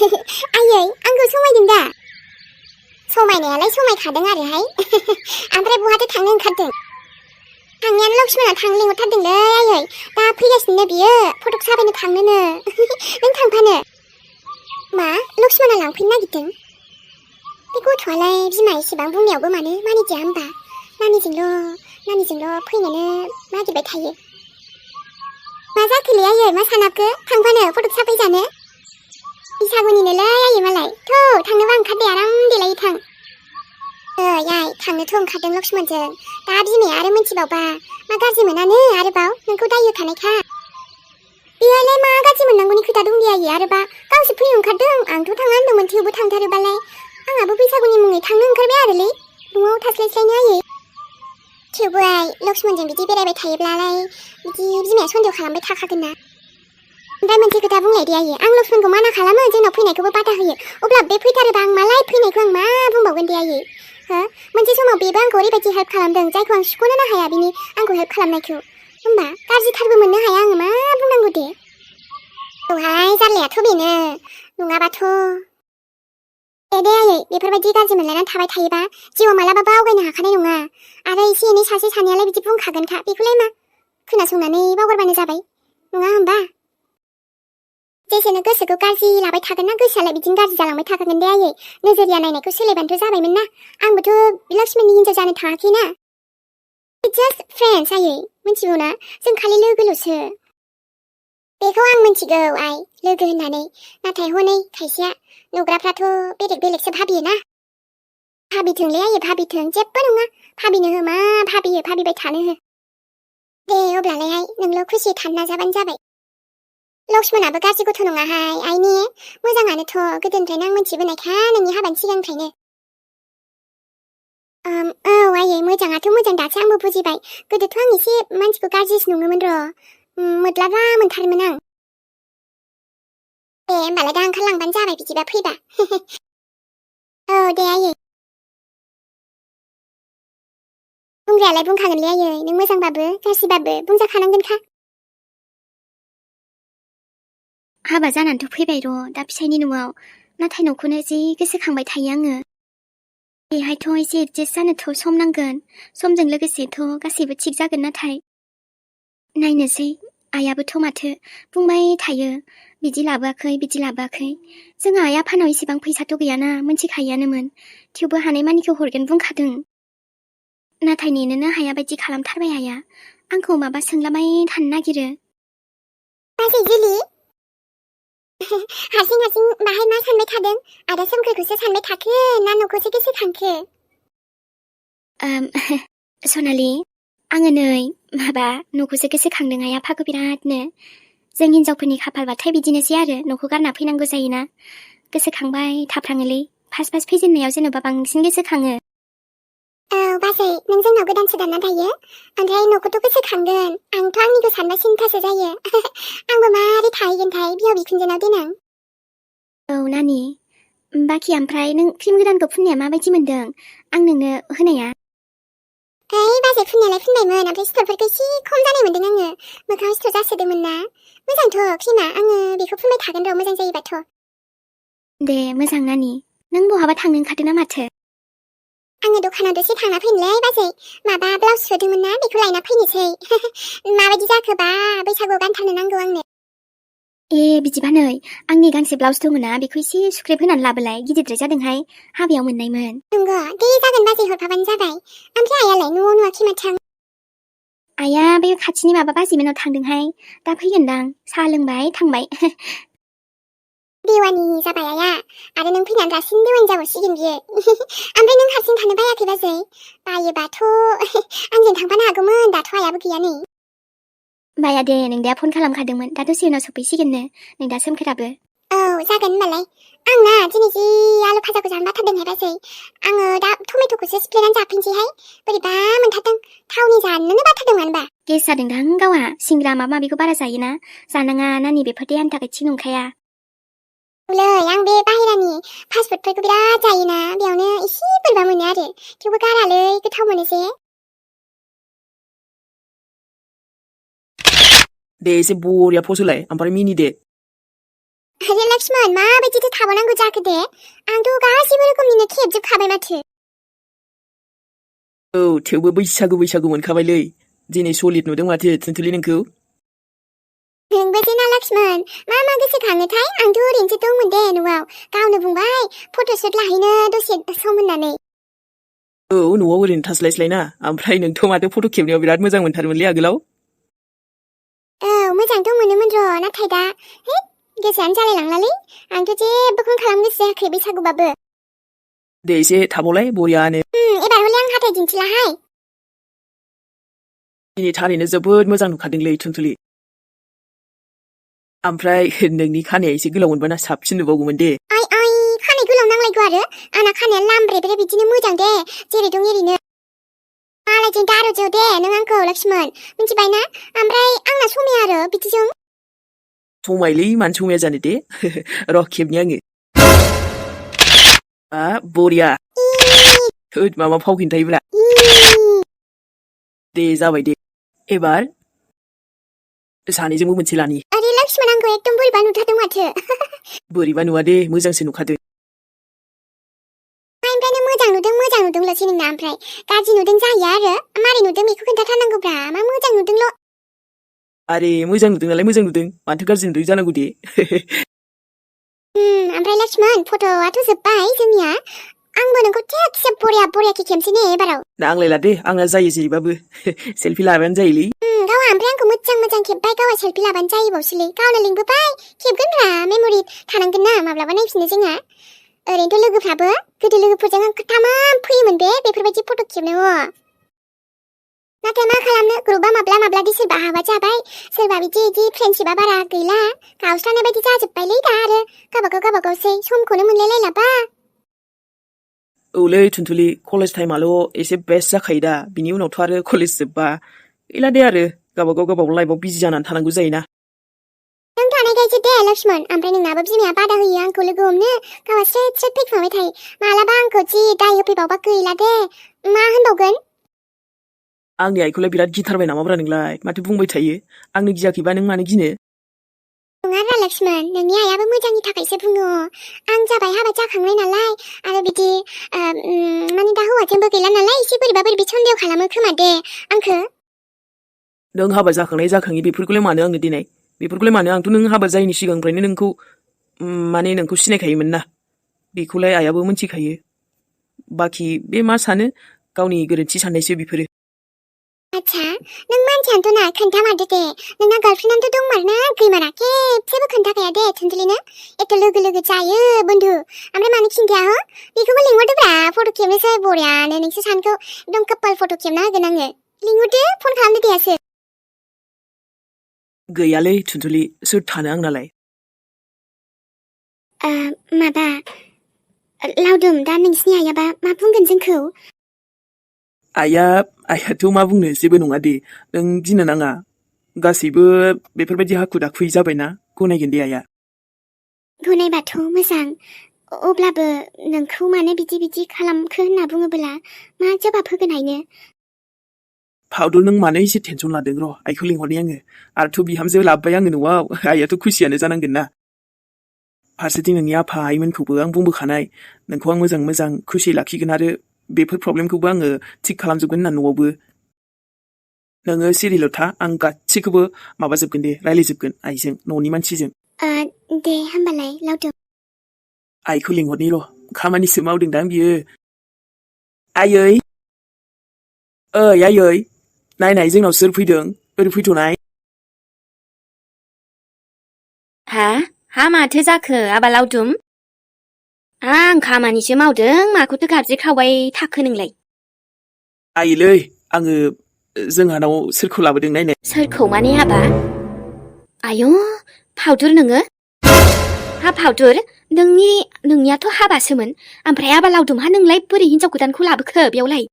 आयै आंखौ समायदों दा समायनायालाय समायखादों आरोहाय ओमफ्राय बहाथो थांनो ओंखारदों थांनायानो लक्ष्मणआ थांनो लिंहरथारदोंलै आयै दा फैगासिनो बियो फटक साफायनो थांनोनो नों थांफानो मा लक्ष्मणआ लांफैनो नागिरदों बे गथ'आलाय बिमा एसेबां बुंनायावबो मानो मानिदिया होमबा नानिजोंल' फैनोनो नागिरबाय थायो मा जाखोलै आयै मा सानाखो थांफानो फटक साफायजानो बैसागुनिनोलै आयै मालाय थौ थांनोबा ओंखारदे आराम देलायै थां आइ थांनोथ' ओंखारदों लक्ष्मणजों दा बिमाया आरो मिन्थिबावबा मा गाज्रि मोनानो आरोबाव नोंखौ दाय होखानायखा बेहायलाय मा गाज्रि मोननांगौनि खोथा दं दे आयै आरोबा गावसो फैनो ओंखारदों आंथ' थाङा होनदोंमोन थेवबो थांथारोबालाय आंहाबो बैसागुनि मुङै थांनो ओंखारबाय आरोलै न'आव थास्लायस्लायनो आयै थेवबो आइ लक्ष्मणजों बिदि बेरायबाय थायोब्लालाय बिदि बिमाया सन्देह खालामबाय थाखागोन ना ओमफ्राय मोनसे खोथा बुंलाय दे आयै आं लक्ष्मणखौ माना खालामो जोंनाव फैनायखौबो बादा होयो अब्ला बे फैथारोबा आं मालाय फैनायखौ आं मा बुंबावगोन दे आयै हो मोनसे समाव बेबो आंखौ ओरैबायदि हेल्प खालामदों जायखौ आं सुख'नोनो हाया बिनि आंखौ हेल्प खालामनायखौ होमबा गाज्रिथारबो मोननो हाया आङो मा बुंनांगौ दे औहाय जारलायाथ' बेनो नङाबाथ' दे आयै बेफोरबायदि गाज्रि मोनलायनानै थाबाय थायोबा जिउआव मालाबाबो आवगायनो हाखानाय नङा आरो एसे एनै सासे सानैयालाय बिदि बुंखागोनखा बेखौलाय मा खोनासंनानै बावगारबानो जाबाय नङा होमबा जेसेनो गोसोखौ गाज्रि लाबाय थागोन ना गोसोआलाय बिदिनो गाज्रि जालांबाय थाखागोन दे आयै नोजोरिया नायनायखौ सोलायबानोथ' जाबायमोन ना आंबोथ' लक्ष्मणनि हिनजाव जानो थाङाखैना जास्ट फ्रेन्ड्स आयै मिथिगौ ना जों खालि लोगोल'सो बेखौ आं मिथिगौ आइ लोगो होननानै नाथाय हनै खायसेया नुग्राफ्राथ' बेलेग बेलेगसो भाबियोना भाबिथोंलै आयै भाबिथों जेबो नङा भाबिनो हो मा भाबियो भाबिबाय थानो हो दे अब्लालाय आइ नोंल' खुसियै थानो नाजाबानो जाबाय लक्ष्मणआबो गाज्रि गथ' नङाहाय आइनि मोजाङानोथ' गोदोनिफ्रायनो आं मिथिबोनायखा नोंनि हाबानि सिगांनिफ्रायनो औ आयै मोजाङाथ' मोजां दासो आंबो बुजिबाय गोदोथ' आं एसे मानसिखौ गाज्रिसो नङोमोन र' मोद्लाबा मोनथारोमोन आं दे होमबालाय दा ओंखारलांबानो जाबाय बिदिबा फैबा औ दे आयै बुंग्रायालाय बुंखागोनलै आयै नों मोजांबाबो गाज्रिबाबो बुंजाखानांगोनखा हाबा जानानैथ' फैबाय र' दा फिसायनि न'आव नाथाय न'खौनो जि गोसोखांबाय थायो आङो बेहायथ' एसे एडजास्ट जानोथ' सम नांगोन समजों लोगोसेथ' गासैबो थिग जागोन नाथाय नायनोसै आइयाबोथ' माथो बुंबाय थायो बिदि लाबोआखै जोंहा आइ आफानाव एसेबां फैसाथ' गैयाना मोनथिखायोआनोमोन थेवबो हानायमानिखौ हरगोन बुंखादों नाथाय नेनोनो हाया बायदि खालामथारबाय आइया आंखौ माबा सोंलाबाय थानो नागिरो बाजै जुलि हारसिं बाहाय मा सानबाय थादों आदा सोमखोरखौसो सानबाय थाखो ना न'खौसो गोसोखांखो सनालि आङो नै माबा न'खौसो गोसोखांदों आइ आफाखौ बिरादनो जों हिनजावफोरनि खाफालबाथाय बिदिनोसै आरो न'खौ गारना फैनांगौ जायोना गोसोखांबाय थाफ्राङोलै फार्स्ट फैजेननायाव जेन'बा बांसिन गोसोखाङो औ बाजै नों जोंनाव गोदानसो दाना दायो ओमफ्राय न'खौथ' गोसोखांगोन आंथ' आंनिखौ सानबा सिन्थासो जायो आंबो मारै थाहैगोनथाय बिहाव बिखुनजोनाव देनां औ नानि बाखि ओमफ्राय नों क्रिम गोदानखौ फुननाया माबायदि मोनदों आं नोंनो होनाया बाजै फुननायालाय फुनबायमोन ओमफ्राय सिथरफोरखौ एसे खम जानाय मोनदों आङो मोखाङाव सिथर जासोदोंमोन ना मोजांथ' क्रिमा आङो बेखौ फुनबाय थागोन र' मोजां जायोबाथ' दे मोजां नानि नों बहाबा थांनो ओंखारदों ना माथो आङो दखानाव दसे थांना फैनोलै बाजै माबा ब्लाउस सुदोंमोन ना बेखौ लायना फैनोसै माबायदि जाखोबा बैसागुआव गानथारनो नांगौ आंनो ए बिदिबा नै आंनि गांसे ब्लाउस दङ ना बेखौ एसे सुख्रेब होनानै लाबोलाय गिदिरद्राय जादोंहाय हाबायाव मोननायमोन नंगौ दे जागोन बाजै हरफाबानो जाबाय ओमफ्राय आइयालाय न'आव नुवाखै माथो आइया बे खाथिनि माबा बाजैमोनाव थांदोंहाय दा फैगोनदां साहा लोंबाय थांबाय देवानि जाबाय आइया आरो नों फैनानै रासिन देवानि जाबावसिगोन बियो ओमफ्राय नों हारसिं थानो बायाखै बाजै बायोबाथ' आंजों थांफानो हागौमोन दाथ' आइयाबो गैया नै बाया दे नों दा फन खालामखादोंमोन दा दसे उनाव सफैसिगोननो नों दा सोमखोराबो औ जागोन होनबालाय आंना दिनै जि आलु फाजाखौ जानो बाथारदोंहाय बाजै आङो दा टमेट'खौसो सिफ्लेनानै जाफिनसैहाय बोरैबा मोनथारदों थावनि जानोनो बाथारदों मानोबा गेस जादोंदां गावहा सिंग्रा माबा माबिखौ बारा जायोना जानाङा नानि बेफोर देहानि थाखाय थिग नंखाया आं बे बाहेरानि फास्टफुडफोरखौ बिराद जायोना बेयावनो एसे बोरैबा मोनो आरो थेवबो गारालै गोथाव मोनोजे दे एसे बरिया फस होलाय ओमफ्राय मिनिदे 아니 락시먼 마바지도 타보난고 자크데 안도 가시브 रोखोमनिनो खेबजोबखाबाय माथो थेवबो बैसागु मोनखाबायलै दिनै सलिड नुदों माथो थुनथुलि नोंखौ नोंबोजेना 락시먼 मा गोसोखाङोथाय आंथ' ओरैनोसो दंमोन दे न'आव गावनो बुंबाय फट'शुट लाहैनो दसे सम होननानै न'आव ओरैनो थास्लायस्लायना ओमफ्राय नोंथ' माथो फट' खेबनायाव बिराद मोजां मोनथारमोनलै आगोलाव मोजांथ' मोनोमोन र' नाथाय दा गोसोआनो जालायलांलालै आंथ' जेबोखौनो खालामनो गोसो जायाखै बैसागुबाबो दे एसे थाबावलाय बरियानो एबार हले आं हाथाय दिन्थिलाहाय दिनै थारैनो जोबोद मोजां नुखादोंलै थुनथुलि ओमफ्राय नोंनि खानाया एसे गोलाव मोनबाना साबसिन नुबावगौमोन दे आइ खानाय गोलाव नांलायगौ आरो आंना खानाया लामब्रे बिदिनो मोजां दे जेरै दं एरैनो मालायजों दार'जो दे नों आंखौ 락시먼 मिथिबायना ओमफ्राय आंना समाया आरो बिदिजों समायलै मानो समाया जानो दे र' खेबनि आङो बरिया होद मामा फाव खिन्थायोब्रा दे जाबाय दे एबार सानैजोंबो मोनसे लानि अरे 락시먼 आंखौ एकदम बोरैबा नुथारदों माथो बोरैबा नुवा दे मोजांसो नुखादों ओमफ्रायनो मोजां नुदोंल'सै नोंना ओमफ्राय गाज्रि नुदों जाहैया आरो मारै नुदों बेखौ खोन्थाथारनांगौब्रा मा मोजां नुदोंल' आरे मोजां नुदों नालाय मोजां नुदों माथो गाज्रि नुदों जानांगौ दे ओमफ्राय 락시먼 फट'आथ' जोब्बाय जोंनिया आंबो नोंखौ थिगसे बरिया खेमसै ने एबाराव नांलायला दे आंना जायो जेरैबाबो सेल्फि लाबानो जायोलै गावहा ओमफ्राय आंखौ मोजां खेबबाय गावहा सेल्फि लाबानो जायोबावसैलै गावनो लिंबोबाय खेबगोनब्रा मेम'रि थानांगोन ना माब्लाबा नायफिनो जोंहा ओरैनोथ' लोगोफ्राबो गोदो लोगोफोरजों आं खोथामान फैयोमोन बे बेफोरबायदि फट' खेबनो नाथाय मा खालामनो ग्रुपआ माब्लादि सोरबा हाबा जाबाय सोरबा बिदि फ्रेन्डशिपआ बारा गैला गावस्रानाय बायदि जाजोब्बायलै दा आरो गावबागावसै समखौनो मोनलायलायलाबा औलै थुनथुलि कलेज टाइमाल' एसे बेस्ट जाखायो दा बिनि उनावथ' आरो कलेज जोब्बा गैला दे आरो गावबागाव लाइफआव बिजि जानानै थानांगौ जायोना नों थानायखायसो दे 락시먼 ओमफ्राय नोंनाबो बिमाया बादा होयो आंखौ लोगो हमनो गावहा स्रेट फैखुमाबाय थायो मालाबा आंखौ जि दाय होफैबावबा गैला दे मा होनबावगोन आंनि आइखौलाय बिराद गिथारबाय नामाब्रा नोंलाय माथो बुंबाय थायो आंनो गियाखैबा नों मानो गिनो नङाब्रा 락시먼 नोंनि आइयाबो मोजांनि थाखायसो बुङो आं जाबाय हाबा जाखांनाय नालाय आरो बिदि माने दा हौवाजोंबो गैला नालाय एसे बोरैबा सन्देह खालामो खोमा दे आंखौ नों हाबा जाखांनाय जाखाङि बेफोरखौलाय मानो आंनो दिनै बेफोरखौलाय मानो आंथ' नों हाबा जायैनि सिगांनिफ्रायनो नोंखौ सिनायखायोमोन ना बेखौलाय आइयाबो मिथिखायो बाखि बे मा सानो गावनि गोरोन्थि साननायसो बेफोरो आच्छा नों मानसियानोथ' ना खोन्थामारदो दे नोंना गार्लफ्रेन्डआनोथ' दंमारना गैमारा खेबसेबो खोन्थाखाया दे थुनथुलिनो एथ' लोगो जायो बन्धु ओमफ्राय मानो खिन्थाया हो बेखौबो लिंहरदोब्रा फट' खेबनोसै बरियानो नोंसोर सानखौ एकदम कापाल फट' खेबना होगोन आङो लिंहरदो फन खालामदो देयासो गैयालै थुनथुलि सोर थानो आंनालाय माबा लावदुम दा नोंसिनि आइयाबा मा बुंगोन जोंखौ आइयाथ' मा बुंनो जेबो नङा दे नों गिनो नाङा गासैबो बेफोरबायदि हाखु दाखुयै जाबायना गनायगोन दे आइया गनायबाथ' मोजां अब्लाबो नोंखौ मानो बिदि खालामखो होनना बुङोब्ला मा जवाब होगोन आइनो फावदल नों मानो एसे टेनसन लादों र' आइखौ लिंहरनि आङो आरोथ' बिहामजो लाबोबाय आङो न'आव आइयाथ' खुसियानो जानांगोन ना फारसेथिं नोंनि आफा आइमोनखौबो आं बुंबोखानाय नोंखौ आं मोजां खुसि लाखिगोन आरो बेफोर प्रब्लेमखौबो आङो थिक खालामजोबगोन होनना न'आवबो नोङो सिरिल' था आं गासैखौबो माबाजोबगोन दे रायलायजोबगोन आइजों न'नि मानसिजों दे होमबालाय लावदुम आइखौ लिंहरनि र' खामानिसो मावदोंदां बियो आयै आयै नायनाय जोंनाव सोर फैदों ओरै फैथ'नाय हा माथो जाखो आबा लावदुम आं खामानिसो मावदों माखौथो गाबज्रिखावबाय थाखो नोंलाय आइलै आङो जोंहानाव सोरखौ लाबोदों नायनाय सोरखौ माने आबा आयौ फावदुर नोङो हा फावदुर नोंनियाथ' हाबासोमोन ओमफ्राय आबा लावदुमहा नोंलाय बोरै हिनजाव गोदानखौ लाबोखो बेयावलाय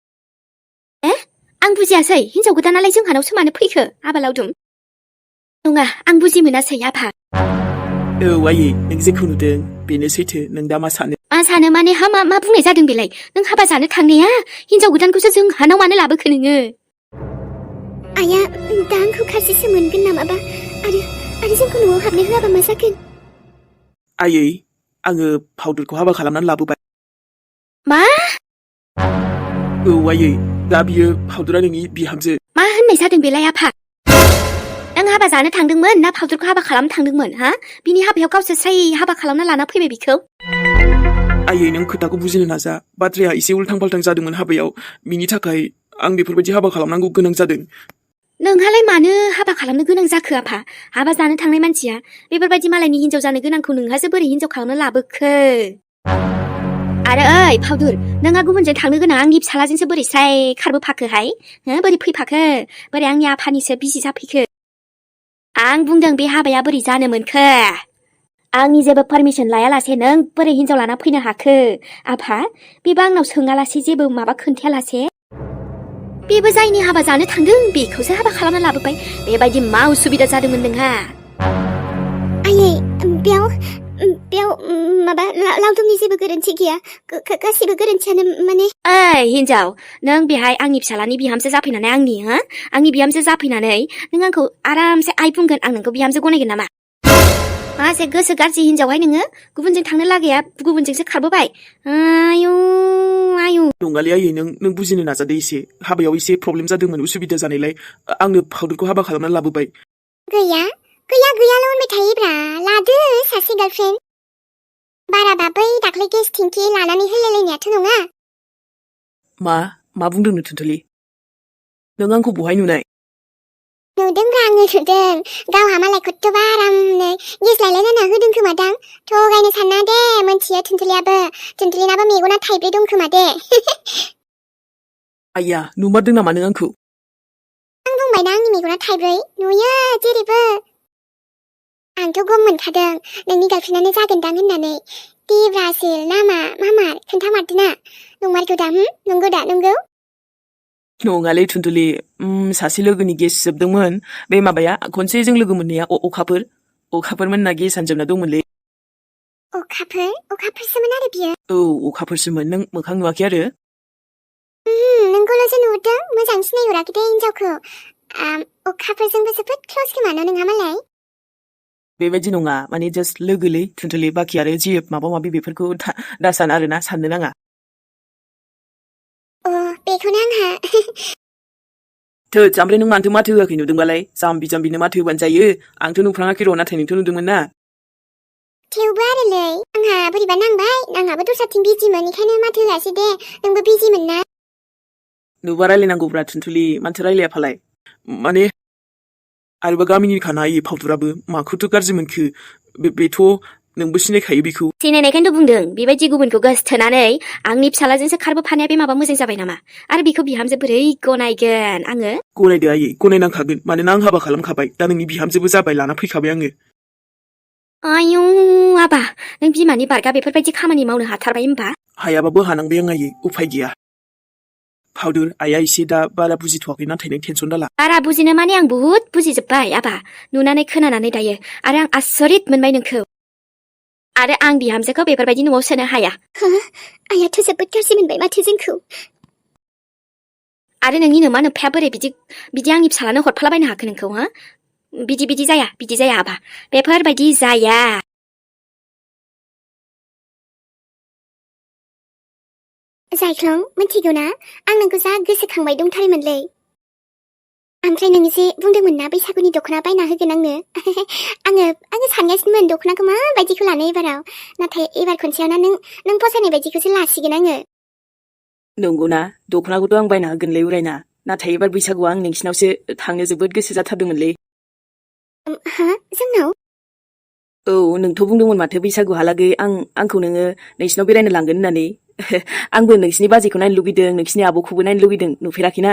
आं बुजियासै हिनजाव गोदानालाय जोंहानावसो मानो फैखो आबा लावदुम नङा आं बुजि मोनासै आफा आयै नों जेखौ नुदों बेनो सैथो नों दा मा सानो माने मा बुंनाय जादों बेलाय नों हाबा जानो थांनाया हिनजाव गोदानखौसो जोंहानाव मानो लाबोखो नोङो आइया दा आंखौ खासिसो मोनगोन नामाबा आरो जोंखौ न'आव हाबनो होआबा मा जागोन आयै आङो पाउदारखौ हाबा खालामनानै लाबोबाय मा औ आयै दा बियो पाउदारा नोंनि बिहामजो मा होननाय जादों बेलाय आफा नों हाबा जानो थांदोंमोन ना पाउदारखौ हाबा खालामनो थांदोंमोन हा बिनि हाबायाव गावसोर स्राय हाबा खालामना लाना फैबाय बिखौ आयै नों खोथाखौ बुजिनो नाजा बाथ्राया एसे उल्थां फाल्थां जादोंमोन हाबायाव बिनि थाखाय आं बेफोरबायदि हाबा खालामनांगौ गोनां जादों नोंहालाय मानो हाबा खालामनो गोनां जाखो आफा हाबा जानो थांनाय मानसिया बेफोरबायदि मालायनि हिनजाव जानो गोनांखौ नोंहासो बोरै हिनजाव खालामनो लाबोखो आरो ओइ फाउदुर नोंहा गुबुनजों थांनो गोनां आंनि फिसालाजोंसो बोरै स्राय खारबोफाखोहाय बोरै फैफाखो बोरै आंनि आफानिसो बिसि जाफैखो आं बुंदों बे हाबाया बोरै जानो मोनखो आंनि जेबो पारमिसन लायालासे नों बोरै हिनजाव लाना फैनो हाखो आफा बेबो आंनाव सोङालासे जेबो माबा खोन्थायालासे बेबो जायनि हाबा जानो थांदों बेखौसो हाबा खालामना लाबोबाय बेबायदि मा उसुबिदा जादोंमोन नोंहा आयै बेयाव माबा लावदुमनि जेबो गोरोन्थि गैया गासिबो गोरोन्थियानो माने ओइ हिनजाव नों बेहाय आंनि फिसालानि बिहामजो जाफैनानै आंनि बिहामजो जाफैनानै नों आंखौ आरामसे आइ बुंगोन आं नोंखौ बिहामजो गनायगोन नामा मासे गोसो गाज्रि हिनजावहाय नोङो गुबुनजों थांनो लागाया गुबुनजोंसो खारबोबाय आयु आयु नङालै आयै नों बुजिनो नाजादो एसे हाबायाव एसे प्रब्लेम जादोंमोन उसुबिदा जानायलाय आंनो पाउदारखौ हाबा खालामनानै लाबोबाय गैयाल' होनबाय थायोब्रा लादो सासे गार्लफ्रेन्ड बाराबा बै दाख्लै गेस टेंकि लानानै होलायलायनायाथ' नङा मा बुंदों नो थुनथुलि नों आंखौ बहाय नुनाय नुदोंब्रा आङो नुदों गावहा मालाय खथ्थ'बा आरामनो गेस लायलायलायना होदों खोमादां थगायनो साना दे मोनथियो थुनथुलिनाबो मेगना थाइब्रै दं खोमा दे आइया नुमारदों नामा नों आंखौ आं बुंबायना आंनि मेगना थाइब्रै नुयो जेरैबो आंथ' गम मोनखादों नोंनि गार्लफ्रेन्डानो जागोनदां होननानै देब्रासो नामा मामार खोन्थामारदोना नंमारगौदा नंगौ नङालै थुनथुलि सासे लोगोनि गेस जोबदोंमोन बे माबाया खनसे जों लोगो मोननाया अखाफोरमोनना गेसानो जोबना दंमोनलै अखाफोरसोमोन आरो बियो औ अखाफोरसोमोन नों मोखां नुवाखै आरो नोंखौल'सो नुदों मोजां सिनायहराखै दे हिनजावखौ अखाफोरजोंबो जोबोद क्लस खोमा ना नोंहा मालाय बेबायदि नङा माने जास्ट लोगोलै थुनथुलि बाखि आरो जि माबा माबि बेफोरखौ दा सान आरोना साननो नाङा बेखौनो आंहा ओमफ्राय नों मानोथो माथो होआखै नुदोंबालाय जाम्बिनो माथो होबानो जायो आंथ' नुफ्लाङाखै र' नाथाय नोंथ' नुदोंमोन ना थेवबो आरोलै आंहा बोरैबा नांबाय आंहाबो दस्राथिं बिजिमोन बेखायनो माथो होआसै दे नोंबो बिजिमोन ना नुबा रायलायनांगौब्रा थुनथुलि मानथो रायलायाफालाय माने आरोबा गामिनिखा ना इयो फावदुराबो माखौथो गाज्रि मोनखो बेथ' नोंबो सिनायखायो बेखौ सिनायनायखायनोथ' बुंदों बेबायदि गुबुनखौ गोसोथोनानै आंनि फिसालाजोंसो खारबोफानाया बे माबा मोजां जाबाय नामा आरो बेखौ बिहामजो बोरै गनायगोन आङो गनायदो आयै गनायनांखागोन मानोना आं हाबा खालामखाबाय दा नोंनि बिहामजोबो जाबाय लाना फैखाबाय आङो आयु आबा नों बिमानि बारगा बेफोरबायदि खामानि मावनो हाथारबाय होमबा हायाबाबो हानांबाय आं आयै उफाय गैया फावदुर आइया एसे दा बारा बुजिथ'वाखै नाथाय नों टेनसन दाला बारा बुजिनो माने आं बुहुद बुजिजोब्बाय आबा नुनानै खोनानानै दायो आरो आं आसरित मोनबाय नोंखौ आरो आं बिहामजोखौ बेफोरबायदि न'आव सोनो हाया आइयाथ' जोबोद गाज्रि मोनबाय माथो जोंखौ आरो नोंनि नोमा नोम्फाया बोरै बिदि आंनि फिसालानो हरफालाबायनो हाखो नोंखौ बिदि जाया आबा बेफोरबायदि जाया जायख्लं मिथिगौ ना आं नोंखौ जा गोसोखांबाय दंथारोमोनलै ओमफ्राय नों जे बुंदोंमोन ना बैसागुनि दख'ना बायना होगोन आङो सानगासिनोमोन दख'नाखौ माबायदिखौ लानो एबाराव नाथाय एबार खनसेयावना नों फसायनाय बायदिखौसो लासिगोन आङो नंगौना दख'नाखौथ' आं बायना होगोनलै उरायना नाथाय एबार बैसागुआ आं नोंसिनावसो थांनो जोबोद गोसो जाथारदोंमोनलै जोंनाव औ नोंथ' बुंदोंमोन माथो बैसागुहालागै आंखौ नोङो नोंसिनाव बेरायनो लांगोन होननानै आंबो नोंसिनि बाजैखौ नायनो लुगैदों नोंसिनि आब'खौबो नायनो लुगैदों नुफेराखैना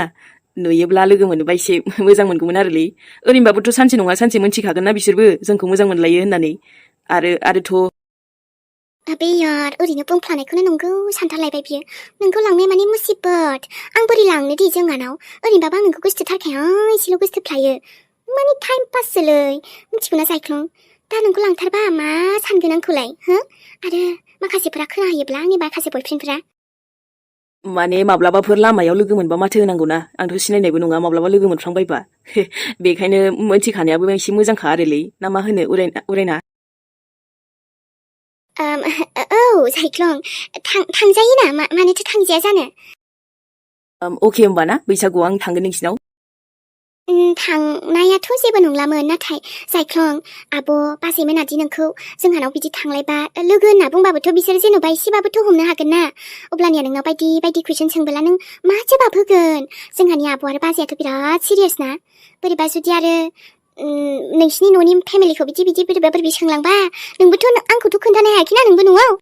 नुयोब्ला लोगो मोनोबा एसे मोजां मोनगौमोन आरोलै ओरैनोबाबोथ' सानसे नङा सानसे मोनथिखागोन ना बिसोरबो जोंखौ मोजां मोनलायो होननानै आरोथ' बे यार ओरैनो बुंफ्लानायखौनो नंगौ सानथारलायबाय बियो नोंखौ लांनाय माने मुसिबत आं बोरै लांनो दे जोंहानाव ओरैनोबाबो आं नोंखौ गोसोथारखाया एसेल' गोसोफ्लायो माने टाइम पाससोलै मिथिगौना जायख्लं दा नोंखौ लांथारबा मा सानगोन आंखौलाय आरो माखासेफोरा खोनाहोयोब्ला आंनि माखासे बयफ्रेन्डफोरा माने माब्लाबाफोर लामायाव लोगो मोनबा माथो होनांगौना आंथ' सिनायनायबो नङा माब्लाबा लोगो मोनफ्लांबायबा बेखायनो मोनथिखानायाबो एसे मोजांखा आरोलै ना मा होनो उरायना औ जायख्लं थांजायोना मानोथो थांजाया जानो अके होमबाना बैसागुआव आं थांगोन नोंसिनाव थांनायाथ' जेबो नंलामोन नाथाय जायख्लं आब' बाजैमोनादि नोंखौ जोंहानाव बिदि थांलायबा लोगो होनना बुंबाबोथ' बिसोर जेन'बा एसेबाबोथ' हमनो हागोन ना अब्लानिया नोंनाव बायदि बायदि कुइसन सोंबोला नों मा जवाब होगोन जोंहानि आब' आरो बाजैयाथ' बिराद सिरियास ना बोरैबा जुदि आरो नोंसिनि न'नि फेमिलिखौ बिदि बोरैबा सोंलांबा नोंबोथ' आंखौथ' खोन्थानो हायाखैना नोंबो न'आव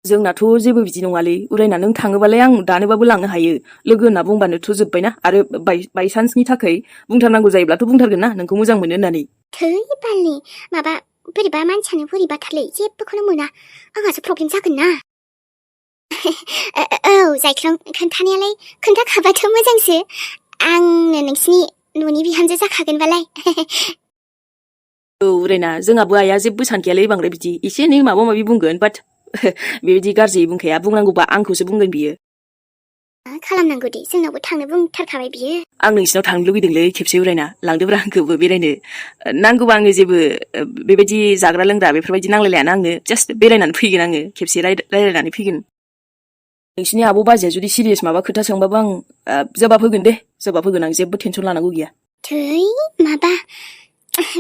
जोंनाथ' जेबो बिदि नङालै उरायना नों थाङोबालाय आं दानोबाबो लांनो हायो लोगो होनना बुंबानोथ' जोब्बायना आरो बायसान्सनि थाखाय बुंथारनांगौ जायोब्लाथ' बुंथारगोन ना नोंखौ मोजां मोनो होननानै थै बालनि माबा बोरैबा मानसियानो बोरैबाथारलै जेबोखौनो मोना आंहासो प्रब्लेम जागोन ना औ जायख्लं खोन्थानायालाय खोन्थाखाबाथ' मोजांसो आंनो नोंसिनि न'नि बिहामजो जाखागोनबालाय औ उरायना जोंहाबो आइया जेबो सानखायालै बांद्राय बिदि एसे एनै माबा माबि बुंगोन बाट बेबायदि गाज्रि बुंखाया बुंनांगौबा आंखौसो बुंगोन बियो खालामनांगौ दे जोंनावबो थांनो बुंथारखाबाय बियो आं नोंसिनाव थांनो लुगैदोंलै खेबसे उरायना लांदोब्रा आंखौबो बेरायनो नांगौबा आङो जेबो बेबायदि जाग्रा लोंग्रा बेफोरबायदि नांलायलायाना आंनो जास्ट बेरायनानै फैगोन आङो खेबसे रायलायनानै फैगोन नोंसिनि आब' बाजैया जुदि सिरियास माबा खोथा सोंबाबो आं जवाब होगोन दे जवाब होगोन आं जेबो टेनसन लानांगौ गैया थै माबा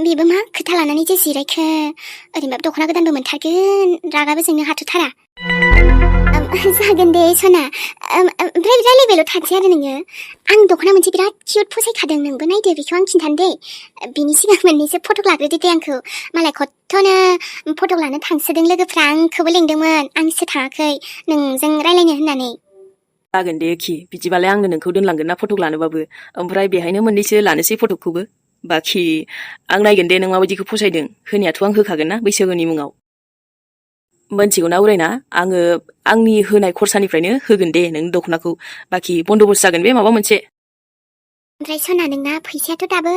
बेबो मा खोथा लानानै जे जिरायखो ओरैनोबाबो दख'ना गोदानबो मोनथारगोन रागाबो जोंनो हाथ'थारा जागोन दे सना ओमफ्राय रायलायबायल' थानोसै आरो नोङो आं दख'ना मोनसे बिराद किउट फसायखादों नोंबो नायदो बेखौ आं खिन्थानो दे बिनि सिगां मोननैसो फट' लाग्रोदो दे आंखौ मालाय खथ्थ'नो फट' लानो थांसोदों लोगोफ्रा आंखौबो लेंदोंमोन आंसो थाङाखै नोंजों रायलायनो होननानै जागोन दे खि बिदिबालाय आंनो नोंखौ दोनलांगोन ना फट' लानोबाबो ओमफ्राय बेहायनो मोननैसो लानोसै फट'खौबो बाखि आं नायगोन दे नों माबायदिखौ फसायदों होनायाथ' आं होखागोन ना बैसागुनि मुङाव मोनथिगौ ना उरायना आङो आंनि होनाय खरसानिफ्रायनो होगोन दे नों दख'नाखौ बाखि बन्द'बस्त जागोन बे माबा मोनसे ओमफ्राय सना नोंना फैसायाथ' दाबो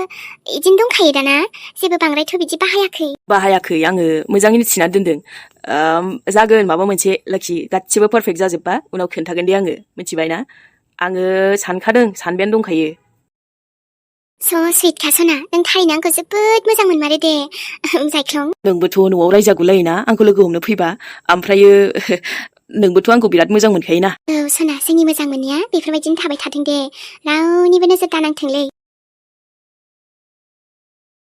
इदिनो दंखायो दाना जेबो बांद्रायथ' बिदि बाहायाखै आङो मोजाङैनो थिनानै दोनदों जागोन माबा मोनसे लाखि गासिबो पारफेक्ट जाजोबबा उनाव खोन्थागोन दे आङो मिथिबाय ना आङो सानखादों सानबायानो दंखायो स' सुइटखा सना नों थारैनो आंखौ जोबोद मोजां मोनमारो दे जायख्लं नोंबोथ' न'आव रायजागुलायोना आंखौ लोगो हमनो फैबा ओमफ्रायो नोंबोथ' आंखौ बिराद मोजां मोनखायोना औ सना जोंनि मोजां मोननाया बेफोरबायदिनो थाबाय थाथों दे रावनिबो नोजोर दानांथोंलै